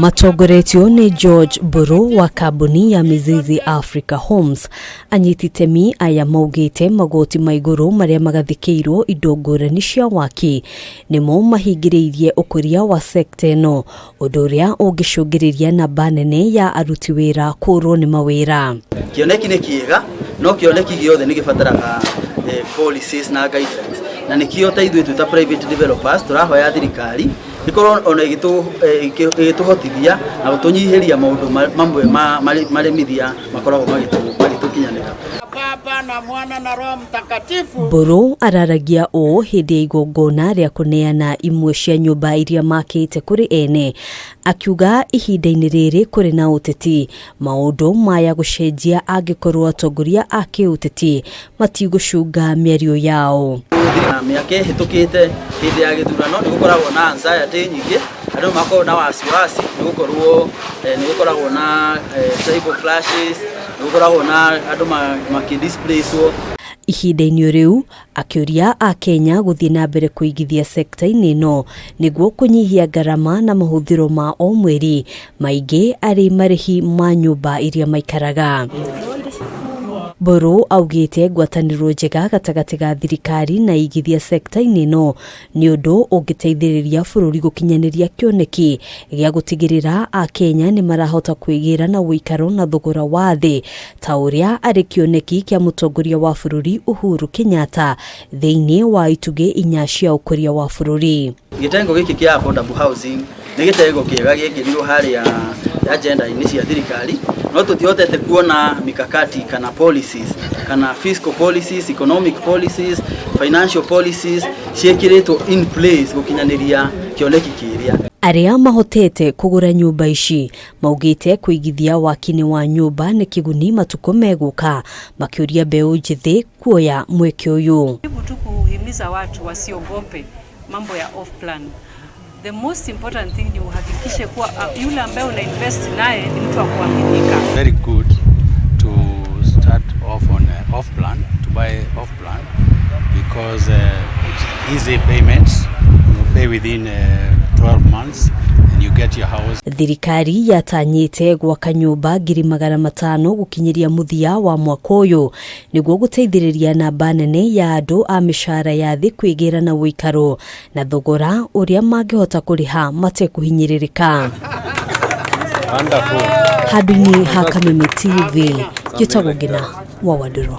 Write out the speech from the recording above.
Matongoretio nĩ George Mburu wa kambuni ya Mizizi Africa Homes. Anyiti itemi aya maugĩte magoti ma igũrũ marĩa magathĩkĩirwo indo ngũrani cia waki nĩmo mahingĩrĩirie ũkũria wa sekta ĩno, ũndũ ũrĩa ũngĩcũngĩrĩria namba nene ya aruti wĩra kũrwo nĩ mawĩra. Kĩoneki nĩ kĩega, no kĩoneki gĩothe nĩ gĩbataraga policies na guidelines, na nĩkĩo ta ithuĩ twĩ ta private developers tũrahoya thirikari ĩkorwo ona ĩgĩtũhotithia na gũtũnyihĩria maũndũ mamwe maremithia makoragwo magĩtũkinyanĩra. Baba na Mwana na Roho Mtakatifu. Mburu araragia ũũ hĩndĩ ya igongona rĩa kũneana imwe cia nyũmba iria makĩte kũrĩ ene, akiuga ihinda-inĩ rĩrĩ kũrĩ na ũteti, maũndũ maya gũcenjia angĩkorwo atongoria a kĩũteti matigũcunga mĩario yao. Mĩaka ĩhĩtũkĩte hĩndĩ ya gĩthurano nĩ gũkoragwo na anxiety nyingĩ, andũ makoragwo na wasiwasi, nĩ gũkorwo nĩ gũkoragwo na tribal clashes, nĩ gũkoragwo na andũ makĩdisplacewo. Ihinda-inĩ rĩu akĩũria Akenya gũthiĩ na mbere kũigithia sekta-inĩ ĩno nĩguo kũnyihia ngarama na mahũthĩro ma o mweri maingĩ arĩ marĩhi ma nyũmba iria maikaraga. Mburu augĩte ngwatanĩro njega gatagatĩ ga thirikari na igithia sekta-inĩ ĩno nĩ ũndũ ũngĩteithĩrĩria bũrũri gũkinyanĩria kĩoneki gĩa gũtigĩrĩra Akenya nĩ marahota kwĩgĩra na ũikaro na thogora wa thĩ ta ũrĩa arĩ kĩoneki kĩa mũtongoria wa bũrũri Uhuru Kenyatta thĩinĩ wa itugĩ inya cia ũkũria wa bũrũri. Gĩtengo gĩkĩ kĩa affordable housing nĩ gĩtengo kĩega gĩkĩrirwo harĩa agenda-inĩ cia thirikari, no tũtihotete kuona mikakati kana policies kana fiscal policies, economic policies, financial policies ciĩkĩrĩtwo in place gũkinyanĩria kĩoneki kĩrĩa. Arĩa mahotete kũgũra nyũmba ici maugĩte kũigithia waki-inĩ wa nyũmba nĩ kĩguni matukũ megũka, makĩũria mbeũ njĩthĩ kuoya mweke ũyũ. Jaribu tu kuhimiza watu wasiogope mambo ya off plan. The most important thing ni uhakikishe kuwa yule ambaye una invest naye ni mtu wa kuaminika. Very good to start off on off plan, to buy off plan, because it's easy payments. You pay within 12 months and you get your house. Thirikari yatanyĩte gwaka nyũmba 500,000 gũkinyĩria mũthia wa mwaka ũyũ nĩguo gũteithĩrĩria namba nene ya andũ a mĩcara ya thĩ kwĩgĩra na ũikaro na thogora ũrĩa mangĩhota kũrĩha matekũhinyĩrĩrĩka. Handũ-inĩ ha Kameme TV, njĩtagwo Ngina wa Wandũrũ.